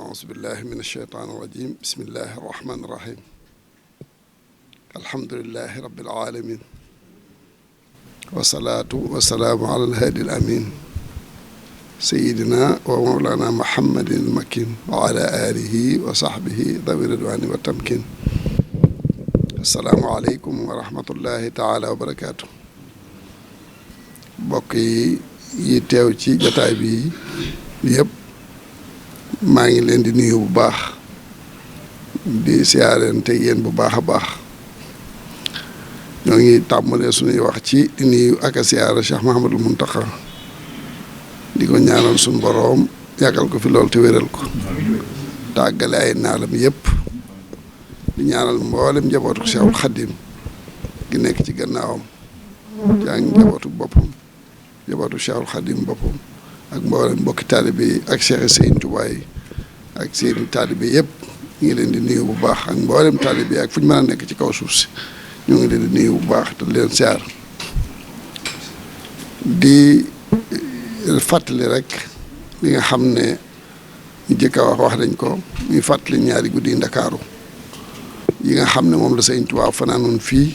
أعوذ بالله من الشيطان الرجيم بسم الله الرحمن الرحيم الحمد لله رب العالمين والصلاة والسلام على الهادي الأمين سيدنا ومولانا محمد المكين وعلى آله وصحبه ذوي الرضوان والتمكين السلام عليكم ورحمة الله تعالى وبركاته mbokk yi teew ci jotaay bi yëpp maa ngi leen di nuyu bu baax di siyaarente yéen bu baax a baax ñoo ngi tàmbalee suñuy wax ci di nuyu ak a siyaara Cheikh Mahamadul Muntaxa di ko ñaanal suñu boroom yàggal ko fi lool te wéral ko tàggale ay naalam yëpp di ñaanal mboolem njabootu Cheikhul Xadim gi nekk ci gannaawam jaa ngi njabootu boppam njabootu Cheikhul Xadim boppam ak mboolem mbokki taalibe yi ak Cheikh Sëriñ Tuubaa yi ak seeni taalibe yëpp ñu ngi leen di nuyu bu baax ak mboolem taalibe yi ak fu ñu mën a nekk ci kaw suuf si ñu ngi leen di nuyu bu baax te leen siyaar di fàttali rek li nga xam ne ñu jëkk a wax nañ ko muy fàttali ñaari guddi Ndakaaru yi nga xam ne moom la Sëriñ Tuubaa fanaanoon fii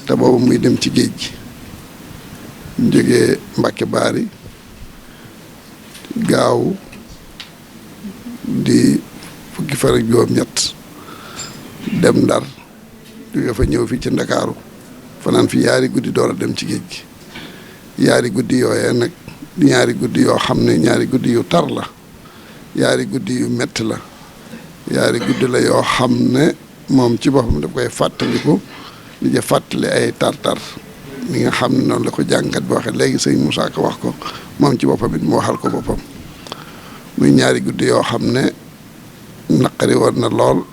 te boobu muy dem ci géej gi ñu jógee Mbàkke Baari gaaw di fukki fan ak juróom-ñett dem Ndar jóge fa ñëw fii ci Ndakaaru fanaan fi yaari guddi door a dem ci géej gi yaari guddi yooyee nag di ñaari guddi yoo xam ne ñaari guddi yu tar la yaari guddi yu metti la yaari guddi la yoo xam ne moom ci boppam daf koy fàttaliku di ja fàttali ay tar-tar li nga xam ne noonu la ko jàngat bi waxee léegi sëñ Moussa Ka wax ko moom ci boppam it mu waxal ko boppam muy ñaari guddi yoo xam ne naqari woon na lool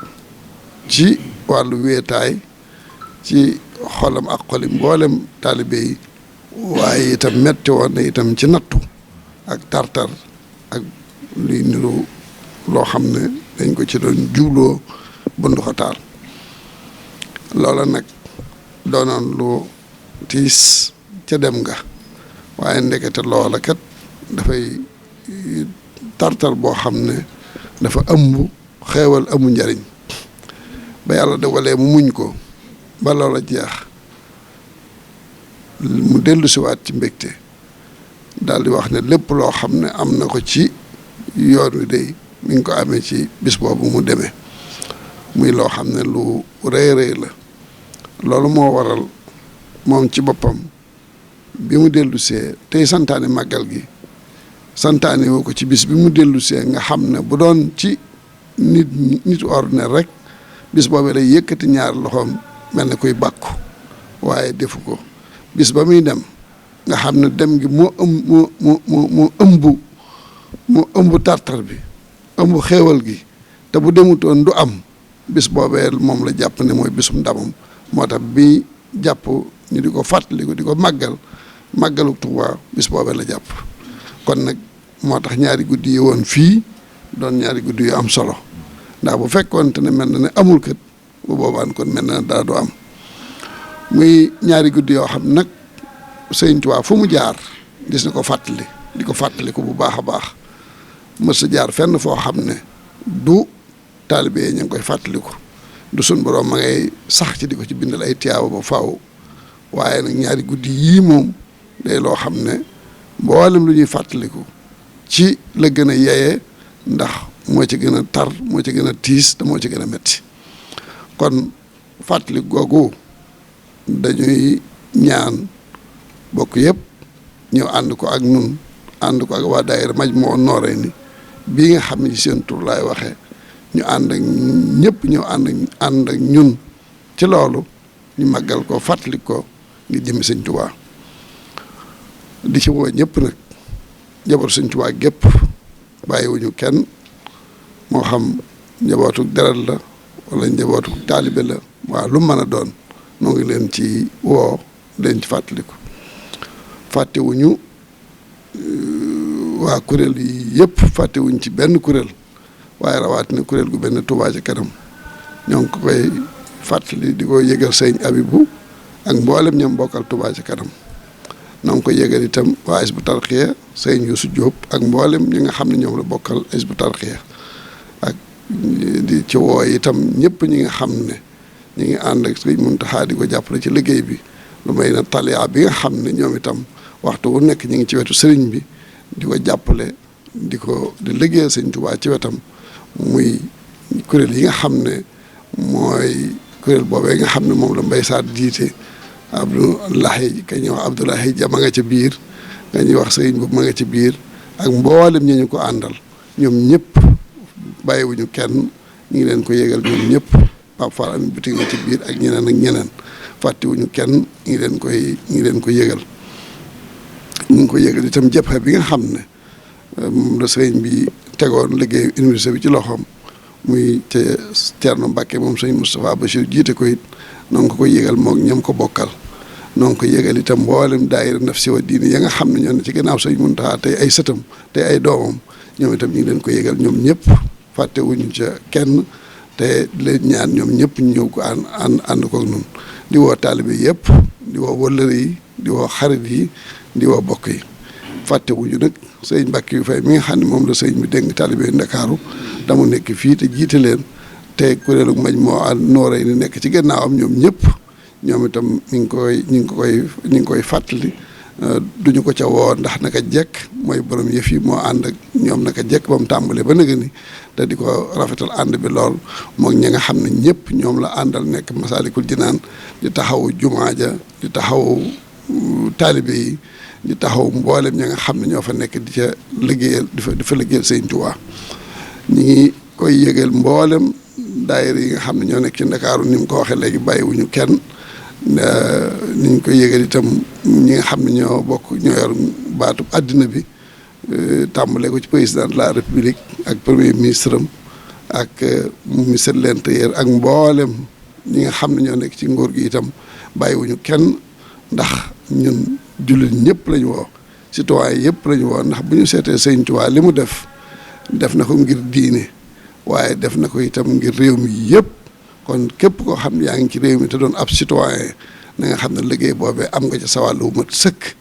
ci wàllu wéetaay ci xolam ak xoli mboolem taalibe yi waaye itam metti woon na itam ci nattu ak tar-tar ak luy niru loo xam ne dañ ko ci doon jubloo bunduxataal loola nag doonoon lu tiis ca dem nga waaye ndekete loola kat dafay tartar boo xam ne dafa ëmb xeewal amu njariñ ba yàlla dogalee mu muñ ko ba loola jeex mu dellu siwaat ci mbégte daal di wax ne lépp loo xam ne am na ko ci yoon wi day mi ngi ko amee ci bis boobu mu demee muy loo xam ne lu rëy rëy la loolu moo waral moom ci boppam bi mu dellusee tey santaane màggal gi santaane woo ko ci bis bi mu dellusee nga xam ne bu doon ci nit ordinaire rek bis boobee lay yëkkati ñaar loxoom mel ne kuy bàkku waaye defu ko bis ba muy dem nga xam ne dem gi moo ëmb tartar bi ëmb xéewal gi te bu demutoon du am bis boobee moom la jàpp ne mooy bisum ndamam moo tax bi jàpp ñu di ko fàttaliku di ko màggalu Tuubaa bis boobee la jàpp kon nag moo tax ñaari guddi yi woon fii doon ñaari guddi yu am solo ndax bu fekkoonte ne mel na ne amul kët bu boobaan kon mel na ne dara du am muy ñaari guddi yoo xam nag Sëriñ Tuubaa fu mu jaar gis na ko fàttali di ko fàttaliku bu baax a baax mës a jaar fenn foo xam ne du taalibe yi ñu ngi koy fàttaliku du sun borom ma ngay sax ci di ko ci bindal ay tiyaaba ba faaw waaye nag ñaari guddi yii moom day loo xam ne mboolem lu ñuy fàttaliku ci la gën a yeyee ndax moo ci gën a tar moo ci gën a tiis te moo ci gën a metti kon fàttaliku googu dañuy ñaan bokk yëpp ñëw ànd ko ak nun ànd ko ak waa daayira Majmahun Nurayni bii nga xam ne ci seen tur laay waxee ñu ànd ak ñëpp ñëw ànd ak ñun ci loolu ñu màggal ko fàttali ko ngir jëmmi Sëñ Tuubaa di ci woo ñëpp nag njabootu Sëñ Tuubaa gépp bàyyiwuñu kenn moo xam njabootu deret la wala njabootu taalibe la waaw lu mën a doon noo ngi leen ci woo leen ci fàttaliku fàttewuñu waa kuréel yi yëpp fàttewuñ ci benn kuréel waaye rawatina kuréel gu benn Touba Ca Kanam ñoo ngi ko koy fàttali di ko yëgal sëñ Abibu ak mboolem ñoom bokkal Touba Ca Kanam ñoo ngi ko yëgal itam waa Hizbut Tarqiyyah sëñ Youssou Diop ak mboolem ñi nga xam ne ñoom la bokkal Hizbut Tarqiyyah di ci woo itam ñëpp ñi nga xam ne ñu ngi ànd ak Sëriñ Muntaxa di ko jàppale ci liggéey bi lu may na taliya bi nga xam ne ñoom itam waxtu wu nekk ñu ngi ci wetu sëriñ bi di ko jàppale di liggéeyal Sëriñ Tuubaa ci wetam muy kuréel yi nga xam ne mooy kuréel boobee nga xam ne moom la Mbay Saar jiite Abdoulahi ka ñuy wax Abdoulahi Ja ma nga ca biir nga ñuy wax sëriñ boobu ma nga ci biir ak mboolem ñi ñu ko àndal ñoom ñëpp bàyyiwuñu kenn ñu ngi leen ko yégal ñoom ñëpp Pape Fall Ami Boutique nga ci biir ak ñeneen ak ñeneen fàttewuñu kenn ñu ngi leen ko yégal ñu ngi ko yégal itam jëppa bi nga xam ne moom la sëriñ bi tegoon liggéeyu université bi ci loxoom muy ca Thierno Mbacke moom sëriñ Moustapha Bachir jiite ko it noo ngi ko yégal moog ñam ko bokkal noo ngi ko yégal itam mboolem daayira Nafsi wa Diine ya nga xam ne ñoo ne ci gannaaw sëriñ Muntaxa tey ay sëtam tey ay doomam ñoom itam ñu ngi leen ko yégal ñoom ñëpp fàttewuñu ca kenn te leen ñaan ñoom ñëpp ñu ñëw ko ànd koog nun di woo taalibe yëpp di woo wëllëre yi di woo xarit yi di woo bokk yi fàttewuñu nag sëriñ Mbàkke yu fay mi nga xam ne moom la sëriñ bi dénk taalibe Ndakaaru damu nekk fii te jiite leen te kuréelu maj moo nooray ni nekk ci gannaawam ñoom ñëpp ñoom itam ñu ngi koy fàttali duñu ko ca woo ndax naka jekk mooy borom yëf yi moo ànd ak ñoom naka jekk ba mu tàmbalee ba nëga ni te di ko rafetal ànd bi lool moom ñi nga xam ne ñëpp ñoom la àndal nekk Masaalikul Jinaan di taxawu jumaa ja di taxawu taalibe yi di taxaw mboolem ñi nga xam ne ñoo fa nekk di ca liggéeyal di fa liggéeyal Sëriñ Tuubaa ñi ngi koy yëgal mboolem daayira yi nga xam ne ñoo nekk ci Ndakaaru ni mu ko waxee léegi bàyyiwuñu kenn ni ñu koy yëgal itam ñi nga xam ne ñoo yor baatu àddina bi tàmbale ko ci président de la république ak premier ministre am ak ministre de l'intérieur ak mboolem ñi nga xam ne ñoo nekk ci nguur gi itam bàyyiwuñu kenn ndax ñun jullit ñëpp lañu woo citoyen yëpp lañu woo ndax bu ñu seetee Sëriñ Tuubaa li mu def na ko ngir diine waaye def na ko itam ngir réew mi yëpp kon képp koo xam ne yaa ngi ci réew mi te doon ab citoyen na nga xam ne liggéey boobee am nga ci sa wàll wu mat sëkk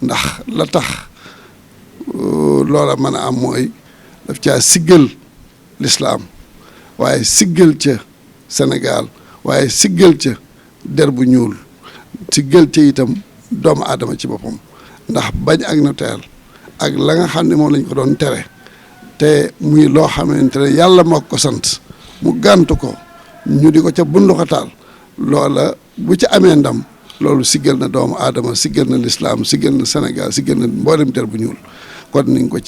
ndax la tax loola mën a am mooy daf caa siggal lislaam waaye siggal ca Sénégal waaye siggal ca der bu ñuul siggal ca itam doomu aadama ci boppam ndax bañ ak noteel ak la nga xam ne moom lañ ko doon tere te muy loo xamante ne yàlla moo ko sant mu gàntu ko ñu di ko ca bunduxataal loola bu ci amee ndam loolu siggal na doomu aadama siggal na lislaam siggal na Sénégal siggal na mboolem der bu ñuul kon ñu ngi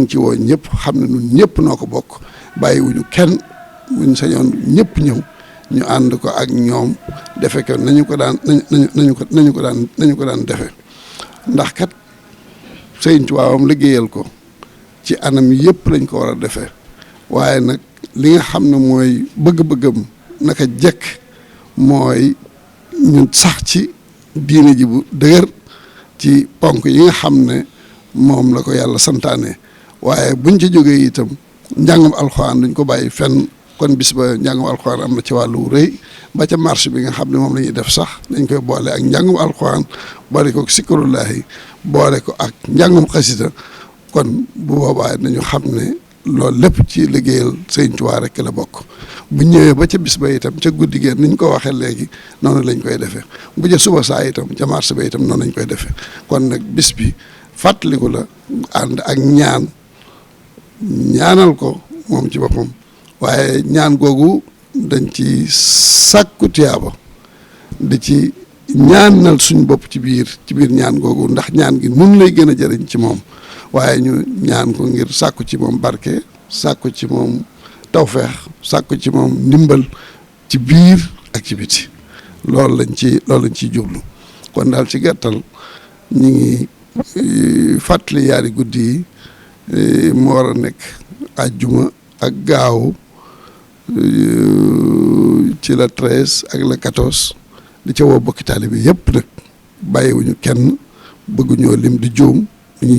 ci woo ñëpp xam ne ñun ñëpp noo ko bokk bàyyiwuñu kenn buñ sañoon ñëpp ñëw ñu ànd ko ak ñoom defe ko nañu ko daan defe ndax kat Sëriñ Tuubaa liggéeyal ko ci anam yëpp lañ ko war a defee waaye nag li nga xam ne mooy bëgg-bëggam naka jekk mooy ñun sax ci diine ji bu dëgër ci ponk yi nga xam ne moom la ko yàlla santaane waaye buñ ci jógee itam njàngum alxuraan duñ ko bàyyi fenn kon bis ba njàngum alxuraan am na ci wàllu rëy ba ca marché bi nga xam ne moom la ñuy def sax dañ koy boole ak njàngum alxuraan boole ko sikkarullaahi boole ko ak njàngum xasida kon bu boobaa nañu xam ne loolu lépp ci liggéeyal Sëriñ Tuubaa rek la bokk bu ñëwee ba ca bis ba itam ca guddi gi ni ñu ko waxee léegi noonu lañ koy defee bu ca suba saa itam ca marché ba itam noonu lañ koy defee kon nag bis bi fàttaliku la ànd ak ñaanal ko moom ci boppam waaye ñaan googu dañ ci sàkku tiyaaba di ci ñaanal suñ bopp ci biir ñaan googu ndax ñaan gi nun lay gën a jëriñ ci moom waaye ñu ñaan ko ngir sàkku ci moom barke sàkku ci moom tawfeex sàkku ci moom ndimbal ci biir ak ci biti loolu lañ ciy jublu kon daal ci gàttal ñi ngi fàttali yaari guddi yi mu war a nekk àjjuma ak gaaw ci la 13 ak la 14 di ca woo bokki taalibe bi yëpp nag bàyyiwuñu kenn bëgguñoo lim di juum